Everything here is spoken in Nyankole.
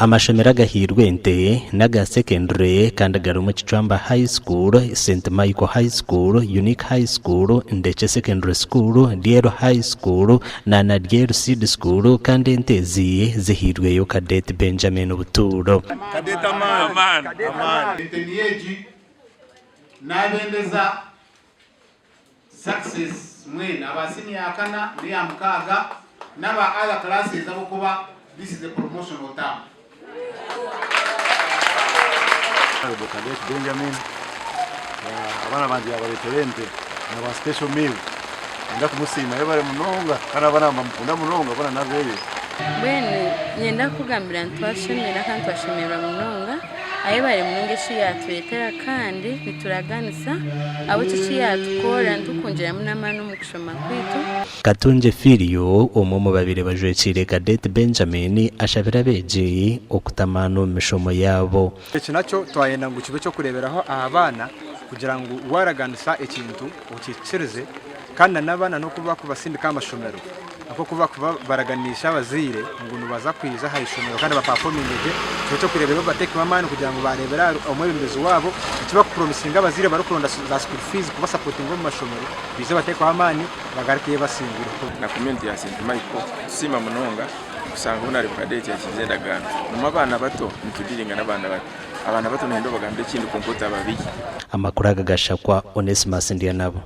Amashomero agahairwe ente n'aga secondary kandi garimu Kicwamba High School, St Michael High School, Unique High School, Ndekye Secondary School, Ryeru High School na na Ryeru Seed School kandi ente ezi zihairweyo Cadet Benjamin Buturo. Cadet Amaani. Amaani. Ente niyo egi nabendeza success mwena aba senior ya kana neya mukaaga naba other classes ahabwokuba this is a promotional term. Honourable Cadet Benjamin, abaana bangye yabaretera ente na ba special meal. Ninda kumusiima yebare munonga kandi abaana nibamukunda munonga boona nabeye. Mbwenu niinyenda kukugambira ngu twashemera kandi twashemererwa munonga. Ayebare munonga eki yaatureetera kandi nituraganisa ahabw'eki eki yaatukorera nitukwongyeramu n'amaani omu kushoma kwaitu. Katungye Filio, omwe omu babaire bajwekiire Cadet Benjamin ashabire abeegi okutamaana omu mishomo yaabo. Eki nakyo twayenda ngu kibe eky'okureeberaho aha baana kugira ngu waaraganisa ekintu okihikiirize kandi na n'abaana n'oku barikubasindika aha mashomero nk'oku barikuba baraganiise abazaire ngu nibaza kwija aha ishomero kandi bapafominge gye kibe eky'okureeberaho bateekemu amaani kugira ngu baareebera ahari omwebembezi waabo eki barikupuromisinga abazaire barikuronda za school fees kubasapotinga omu mashomero baije bateekeho amaani bagarukeyo basingwire. Na community ya St Michael tusiima munonga kusanga Honarebo Cadette yakize endagaano. Nimwe abaana bato nitudiringa n'abaana bato. Abaana bato noyenda obagambire ekindi kwonka otababihi. Amakuru aga gashakwa Onesmus Ndyanabo.